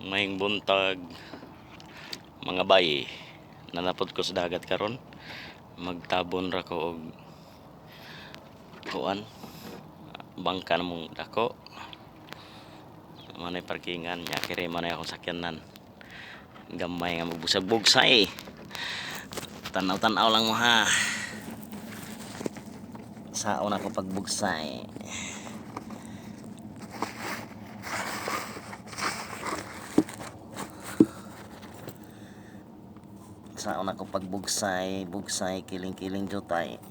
Maayong buntag, mga bay. Nanapod ko sa dagat karon. Magtabon ra ko og kuan, bangka namong dako. Mao nay parkingan nya, kiri man nay akong sakyanan. Gamay nga magbusag-bugsay. Tanaw-tanaw lang mo ha. Saon ako pagbugsay. Saon ako pagbugsay, bugsay, kiling-kiling jutay.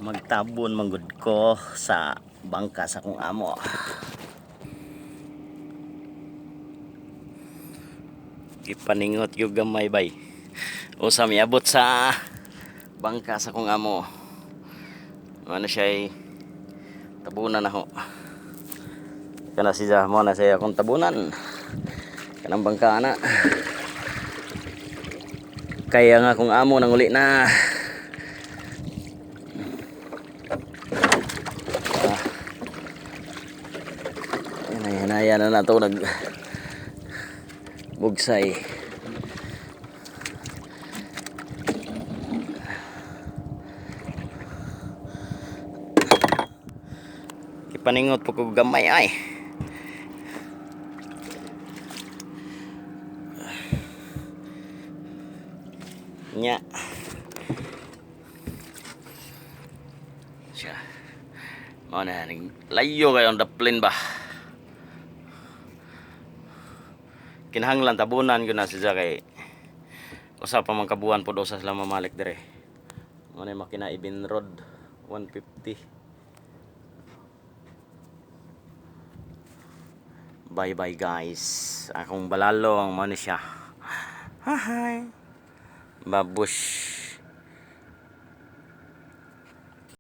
Magtabon manggod ko sa bangka sa akong amo. Gipaningot yung gamay, bay. Usa miabot sa bangka sa akong amo. Ano siya ay tabunan na ho. Kana siya mo na siya akong tabunan. Kanang bangka na. Kaya nga akong amo nang uli na. Ayan, ayan, ayan na to nag bugsay. Ipaningot po ko gamay ay. Nya. Siya. Mao na, layo kayo ang daplin ba. Kinahanglan tabunan gyud na siya kay usa pa man kabuan pod usa sila mamalik dire. Mao na yung makina, Evinrude 150. Bye bye, guys. Akong balalo ang mao ni siya. Hi. Babush.